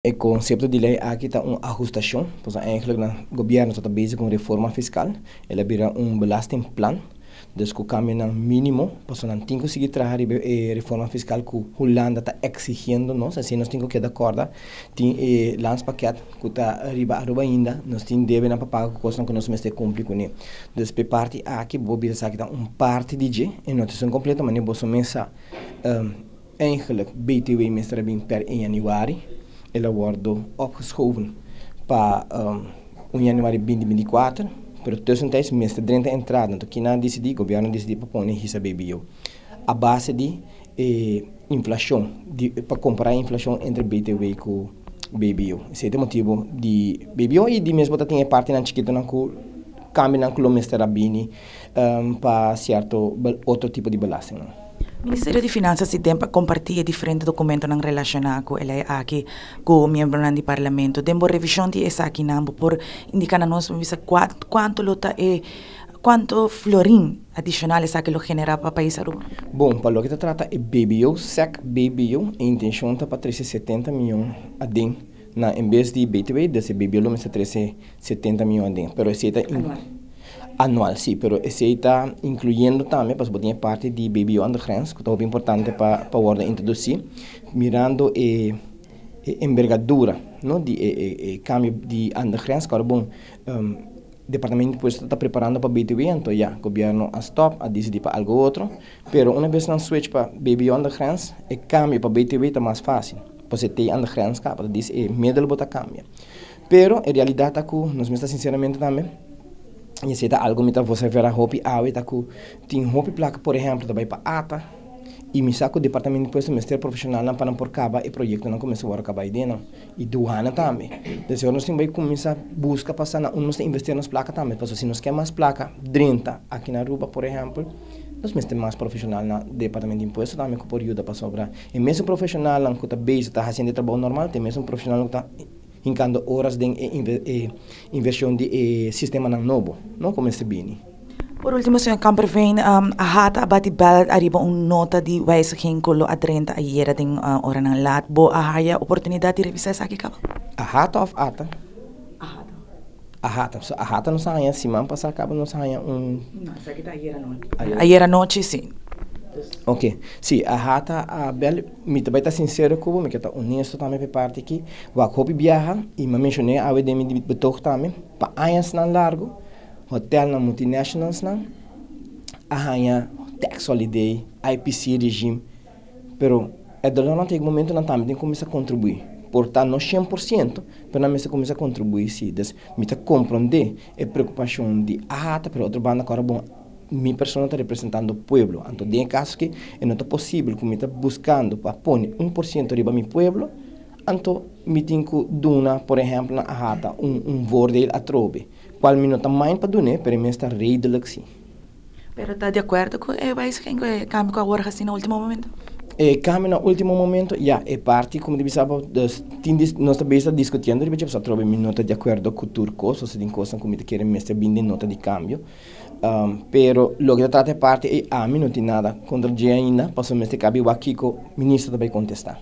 E konsepto di lei aki ta un ahustashon, pasobra eigenlijk nan gobièrnu ta bezig ku un reforma fiskal, el a bira un belastingplan, dus ku kambionan mínimo, pasobra nan tin ku sigui traha riba e reforma fiskal ku Hulanda ta eksigiendo nos, asina nos tin ku keda kòrda, tin e landspakket ku ta riba Aruba ainda, nos tin debenan pa paga ku kosnan ku nos mester kumpli kuné. Dus p'e parti aki bo bisa esaki ta un parti di dje, e no ta esun kompleto, manera boso mes sa. Eigenlijk BTW mester a bin per 1 januari, el a wordo opgeschoven pa 1 januari 2024, pero tussentijds mester drenta entrada, anto kina a dicidi, gobierno a dicidi pa pone hisa BBO a base di e inflacion, di pa compara e inflacion entre BTW cu BBO. Esey ta e motibo di BBO y di mes bo ta tin e partinan chikitonan cu cambionan cu lo mester a bini pa cierto otro tipo di belastingnan. Ministerio di Finansa si den pa kompartí e diferente dokumentonan relashoná ku e lei aki ku miembronan di Parlamento. Den bo revishon di esakinan bo por indiká na nos pa bisa kuantu lo ta e kuantu florin adishonal esaki lo generá pa pais Aruba? Bon, pa loke ta trata e BBO, sec BBO, e intenshon ta pa trese 70 mion aden na en bes di BTW, dus e BBO lo mester trese 70 mion aden, pero esei ta. Anual. Anual, sí, pero esei ta inkluyendo tambe, pasobra bo tin e parti di BBO aan de grens, ku ta hopi importante pa pa wòrdu introdusí, mirando e e embergadura, no, di e e e kambio di aan de grens, ku ora bon Departamento di Impuesto ta preparando pa BTW, anto ya, gobièrnu a stòp, a disidí pa algu otro, pero una bes nan switch pa BBO aan de grens, e kambio pa BTW ta mas fásil, pasobra e te aan de grens kaba, ta dis e middel bo ta kambia. Pero e realidat ta ku nos mester sinceramente tambe, y esei ta algo mi ta vocifera hopi awe, ta ku tin hopi plaka por ehemplo ta bai pa ata y mi sa ku departamento di impuesto mester profesionalnan pa nan por kaba e proyectonan ku mester wòrdu kaba aiden nan y duana tambe. Entonces ora nos tin bai kuminsa buska pa sa na unda nos ta invertir nos plaka tambe pasobra si nos ke mas plaka drenta aki na Aruba por ehempel nos mester mas profesional na departamento di impuesto tambe ku por yuda pasobra e mesun profesionalnan ku ta bezig ta hasiendo e trabou normal ta e mesun profesionalnan ku ta hinkando oras den e inversion di e sistemanan nobo, no, ku mester bini. Por ultimo, señor Kamperveen, AHATA a bati bel ariba un nota di wijziging ku lo a drenta ayera den oranan laat. Bo a haya oportunidat di revisá esaki kaba? AHATA òf ata? AHATA. AHATA. So AHATA nos a haña siman pasá kaba nos a haña un. No, esaki ta ayera nochi. Ayera nochi, si. Ok, si, AHATA a bel, mi ta bai ta sincero ku bo, mi ke ta honesto tambe pa e parti aki. Wak hopi biaha, i mi a menshon'é awe den mi betoog tambe, pa añasnan largu, hotelnan multinationalsnan a haña tax holiday, IPC regime, pero e dolornan ta yega un momento nan tambe tin kuminsá kontribuí. Por ta no 100%, pero nan mester kuminsá kontribuí si. Dus mi ta komprondé e preokupashon di AHATA, pero otro banda ku ora bon mi persona ta representando pueblo. Anto den e kaso aki e no ta posibel ku mi ta buskando pa pone 1% riba mi pueblo, anto mi tin ku duna por ehèmpel na AHATA un voordeel atrobe, kual mi no ta mind pa dun'é, pero e mes ta redelijk si. Pero ta di akuerdo ku e wijziging, ku e kambio ku a wòrdu hasi na último momento? E kambio na último momento, ya, e parti ku mi ta bisa bo, dus tin dis, nos ta bezig ta diskutiendo riba dje, pasobra atrobe mi no ta di akuerdo ku tur kos, osea tin kosnan ku mi ta kere mester bin den nota di kambio. Pero loke ta trata e parti ei ami no tin nada kontra dje ainda, pasobra mester kabi wak kiko minister ta bai kontestá.